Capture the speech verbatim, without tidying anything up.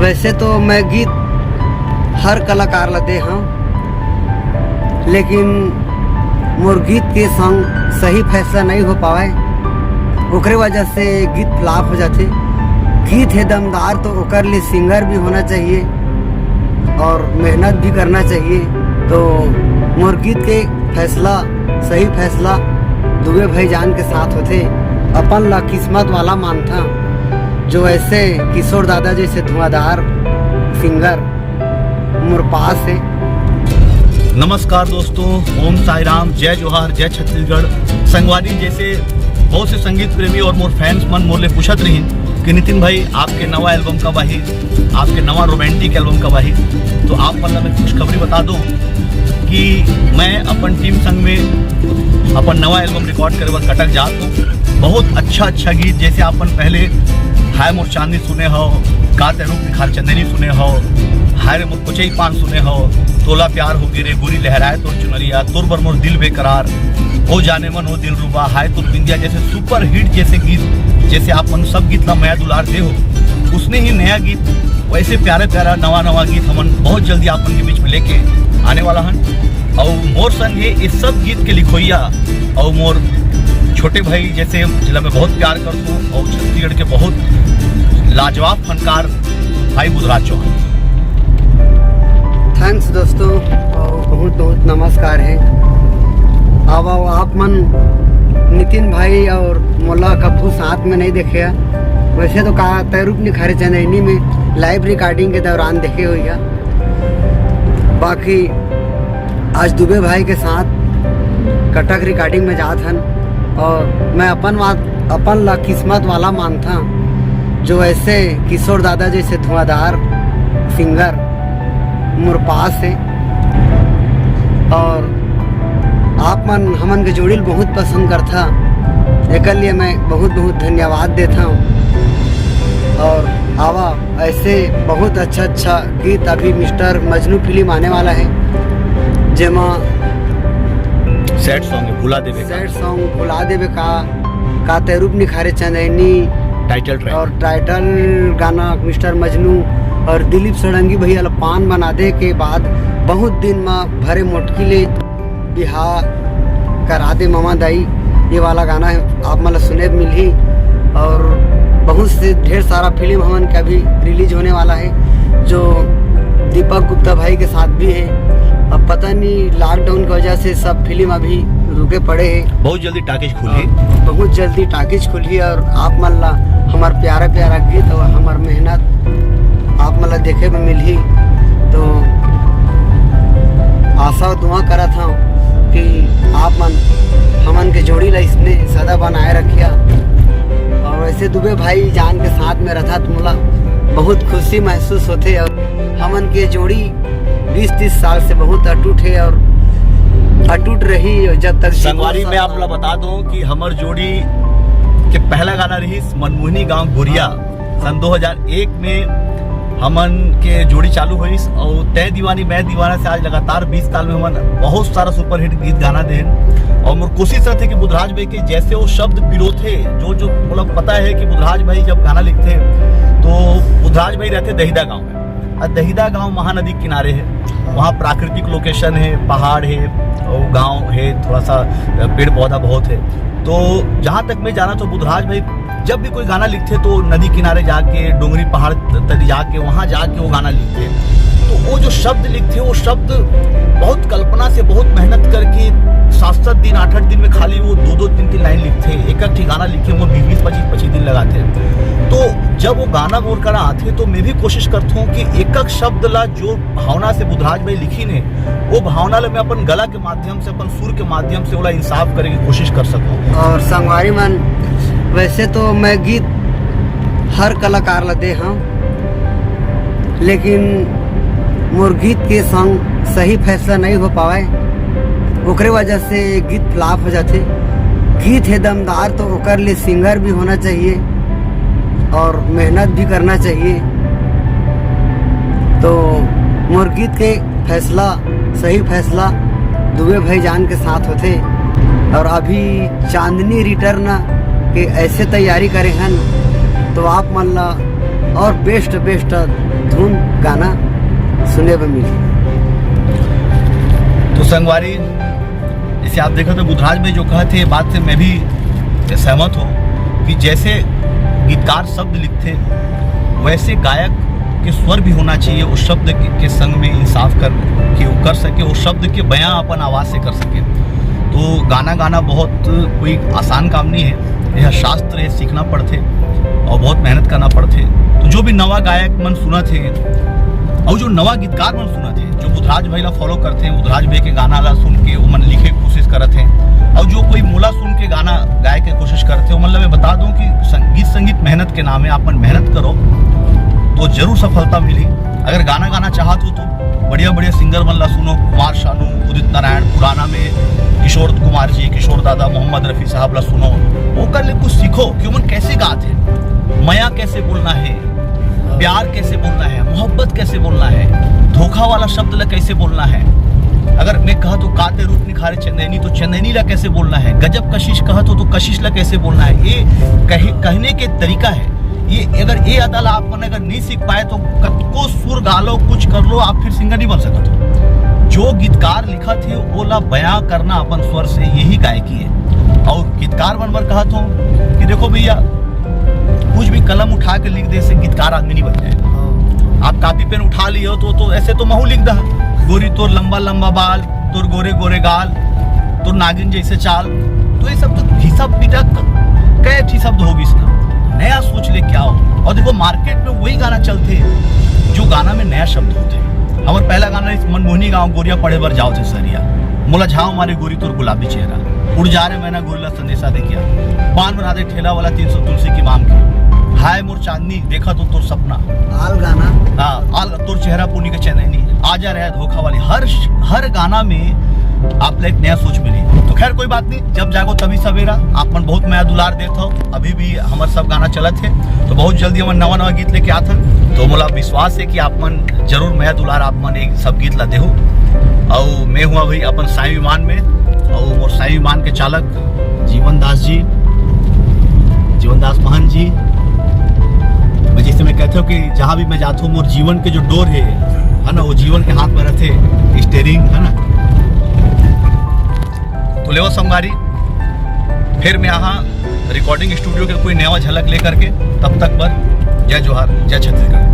वैसे तो मैं गीत हर कलाकार ला दे हूँ, लेकिन मोर गीत के संग सही फैसला नहीं हो पावे। ओकरे वजह से गीत फ्लॉप हो जाथे। गीत है दमदार तो ओकर लिए सिंगर भी होना चाहिए और मेहनत भी करना चाहिए। तो मोर गीत के फैसला, सही फैसला दुबे भाई जान के साथ होथे। अपन ला किस्मत वाला मानथा जो ऐसे किशोर दादा जैसे धुआंधार सिंगर मोर पास है। नमस्कार दोस्तों, ओम साई राम, जय जोहार, जय छत्तीसगढ़। संगवारी, जैसे बहुत से संगीत प्रेमी और मोर फैंस मन मोर ले पूछत रहिन कि नितिन भाई, आपके नवा एल्बम कब आही, आपके नवा रोमांटिक एल्बम कब आही। तो आप मन ला मैं खुशखबरी बता दूं कि मैं अपन टीम संग में अपन नवा एल्बम रिकॉर्ड करे बर कटक जात हूँ। बहुत अच्छा अच्छा गीत, जैसे अपन पहले हाय मोर चांदनी सुने हो, का ते रूप निखार चंदनी सुने हो, हाय रे मोर कोचई पान सुने हो, तोला प्यार हो गे रे, गोरी लहराए तोर चुनरिया, तोर बर मोर दिल बेकरार, ओ जाने मन ओ दिल रुबा, हाय तोर बिंदिया जैसे सुपर हिट जैसे गीत, जैसे आप मन सब गीत ला मया दुलार दे हो, उसने ही नया गीत, वैसे प्यारा प्यारा नवा नवा गीत हमन बहुत जल्दी आप मन के बीच में लेके आने वाला हन। और मोर संग है इस सब गीत के लिखोइया और मोर छोटे भाई जैसे, जिला मैं बहुत प्यार करता हूँ और छत्तीसगढ़ के बहुत लाजवाब फनकार भाई बुधराज चौहान। थैंक्स दोस्तों, और बहुत बहुत नमस्कार है। अब आओ आप मन नितिन भाई और मोला कभू साथ में नहीं देखे है। वैसे तो का तैरूप निखारे चंदैनी में लाइव रिकॉर्डिंग के दौरान देखे हुई है। बाकी आज दुबे भाई के साथ कटक रिकॉर्डिंग में जात हन और मैं अपन बात, अपन ला किस्मत वाला मानता जो ऐसे किशोर दादा जैसे धुआंधार सिंगर मोर पास है। और आप मन हमन के जोड़ी ल बहुत पसंद करथा, एकर लिए मैं बहुत बहुत धन्यवाद देता हूँ। और आवा, ऐसे बहुत अच्छा अच्छा गीत अभी मिस्टर मजनू फिल्म आने वाला है, जेमा सैड सॉन्ग भुला देवे का। सैड सॉन्ग भुला देवे का, का तैरूप निखारे चंदैनी टाइटल ट्रैक। और टाइटल गाना मिस्टर मजनू और दिलीप षडंगी भैया ला पान बना दे के बाद बहुत दिन में भरे मोटकी ले बिहाव करा दे ममा दाई, ये वाला गाना है, आप मन ला सुने मिलही। और बहुत से ढेर सारा फिल्म हमन के अभी रिलीज होने वाला है जो दीपक गुप्ता भाई के साथ भी है। अब पता नहीं लॉकडाउन की वजह से सब फिल्म अभी रुके पड़े हैं। बहुत जल्दी टाकीज खुलही। बहुत जल्दी टाकीज खुलही और आप मन ला हमार प्यारा प्यारा गीत और हमार मेहनत आप मन ला देखे में मिलही। तो आशा और दुआ करत हूँ कि आप मन हमन के जोड़ी ला इसने सदा बनाए रखिया। और वैसे दुबे भाई जान के साथ में रहता तो मोला बहुत खुशी महसूस होथे और हमन के जोड़ी बीस तीस साल से बहुत अटूट है और अटूट रही जब तक संगवारी, मैं आप ला बता दूं कि हमर जोड़ी के पहला गाना रही मनमोहनी गांव गोरिया सन दो हज़ार एक में हमन के जोड़ी चालू होइस और तै दीवानी मैं दीवाना से आज लगातार बीस साल में हमन बहुत सारा सुपरहिट गीत गाना देन। और मोर कोशिश रहथे कि बुधराज भाई के जैसे वो शब्द पिरोथे, जो जो मतलब पता है कि बुधराज भाई जब गाना लिखथे तो बुधराज भाई रहथे दहिदा गांव में, और दहिदा गांव महानदी किनारे है, वहाँ प्राकृतिक लोकेशन है, पहाड़ है, वो गांव है, थोड़ा सा पेड़ पौधा बहुत है। तो जहाँ तक मैं जाना तो बुधराज भाई जब भी कोई गाना लिखथे तो नदी किनारे जाके, डोंगरी पहाड़ तक जाके, वहाँ जाके वो गाना लिखथे। तो वो जो शब्द लिखथे, वो शब्द बहुत कल्पना से, बहुत मेहनत करके सात सात दिन, आठ आठ दिन में खाली वो दो दो तीन तीन लाइन लिखथे, एक एक ठिकाना लिखे वो बीस बीस पच्चीस पच्चीस दिन लगाथे। तो जब वो गाना मोर करा आथे तो मैं भी कोशिश करता हूँ कि एक एक शब्द ला जो भावना से बुधराज भाई लिखिन हे, वो भावना ला मैं अपन गला के माध्यम से, अपन सुर के माध्यम से ओला इंसाफ करे के कोशिश कर सकूं। और संगवारी मन, वैसे तो मैं गीत हर कलाकार ला दे हूँ, लेकिन मोर गीत के संग सही फैसला नहीं हो पावे, ओकरे वजह से गीत फ्लॉप हो जाथे। गीत है दमदार तो ओकर लिए सिंगर भी होना चाहिए और मेहनत भी करना चाहिए। तो मोर गीत के फैसला, सही फैसला दुबे भाई जान के साथ होथे। और अभी चांदनी रिटर्न के ऐसे तैयारी करे हन, तो आप मन ला और बेस्ट बेस्ट धुन गाना सुने बर मिलही। तो संगवारी, जैसे आप देखत हो, बुधराज भाई जो कहत हे, ये बात से मैं भी सहमत हूँ कि जैसे गीतकार शब्द लिखथे, वैसे गायक के स्वर भी होना चाहिए उस शब्द के, के संग में इंसाफ कर, कि वो कर सके, उस शब्द के बयां अपन आवाज से कर सके। तो गाना गाना बहुत कोई आसान काम नहीं है, यह शास्त्र है, सीखना पड़थे और बहुत मेहनत करना पड़थे। तो जो भी नवा गायक मन सुनत हे और जो नवा गीतकार मन सुनत हे, जो बुधराज भाई ला फॉलो करथे, बुधराज भाई के गाना ला सुन के ओमन लिखे के कोशिश करत हे, और जो कोई मोला सुन के गाना गाए के कोशिश करथे, ओमन ला मैं बता दूं कि संगीत, संगीत मेहनत के नाम है। आप मन मेहनत करो तो जरूर सफलता मिली। अगर गाना गाना चाहत हो तो बढ़िया बढ़िया सिंगर मन ला सुनो, कुमार शानू, उदित नारायण, पुराना में किशोर कुमार जी, किशोर दादा, मोहम्मद रफी साहब ला सुनो, ओकर ले कुछ सीखो कि ओमन कैसे गात हे, मया कैसे बोलना है, प्यार कैसे बोलना है, मोहब्बत कैसे बोलना है, धोखा वाला शब्द ला कैसे बोलना है। अगर मैं कहा तो काते रूप निखारे चंदैनी, तो चंदैनी ला कैसे बोलना है, गजब कशिश कहा तो, तो कशिश ला कैसे बोलना है, ये कहे, कहने के तरीका है। ये अगर ये अदा ला आप मन अगर नहीं सीख पाए तो कतको सुर गा लो, कुछ कर लो, आप फिर सिंगर नहीं बन सकत हो। जो गीतकार लिखत हे, ओला बयां करना अपन स्वर से, यही गायकी है। और गीतकार बन बर कहत हो कि देखो भैया, कुछ भी कलम उठा के लिख दे से गीतकार आदमी नहीं बन जाए। आप कॉपी पेन उठा लिए हो तो, तो ऐसे तो महू लिख दा, गोरी तोर लंबा लंबा बाल, तोर गोरे गोरे गाल, तोर नागिन जैसे चाल, तो ये सब तो घिसा पिटा क-, कै ठी शब्द होगिस ना। नया सोच ले क्या हो। और देखो, मार्केट में वही गाना चलथे जो गाना में नया शब्द होथे। हमर पहला गाना इस मनमोहनी गांव गोरिया पढ़े बर जाओ थे सरिया, मोला झाव मारे गोरी तोर गुलाबी चेहरा, उड़ जा रे मैना गोरी ला संदेशा दे क्या, पान बना दे ठेला वाला तीन सौ तुलसी की मांग के, हाय मोर चांदनी देखा तो तोर सपना। आल गाना। हाँ, आल तोर चेहरा पुनी के चैनैनी, आजा रहे धोखा वाली। हर हर गाना में आप ला एक नया सोच मिली। तो खैर कोई बात नहीं, जब जागो तभी सवेरा। आप मन बहुत मया दुलार देत हो, अभी भी हमर सब गाना चलत हे, तो बहुत जल्दी हमन नवा नवा गीत लेके आथन। तो मोला विश्वास है कि आप मन जरूर मया दुलार आप मन एक सब गीत ला देहू। और मैं हूँ अभी अपन साई विमान में, और मोर साई विमान के चालक जीवन दास जी, जीवन दास महंत जी। मैं जैसे मैं कहता हूँ कि जहाँ भी मैं जाता हूँ, मोर जीवन के जो डोर है, है ना, वो जीवन के हाथ में रहते, स्टेयरिंग, है ना। तो लेवा संगवारी, फिर मैं यहाँ रिकॉर्डिंग स्टूडियो के कोई नया झलक लेकर के, तब तक बर जय जोहार, जय छत्तीसगढ़।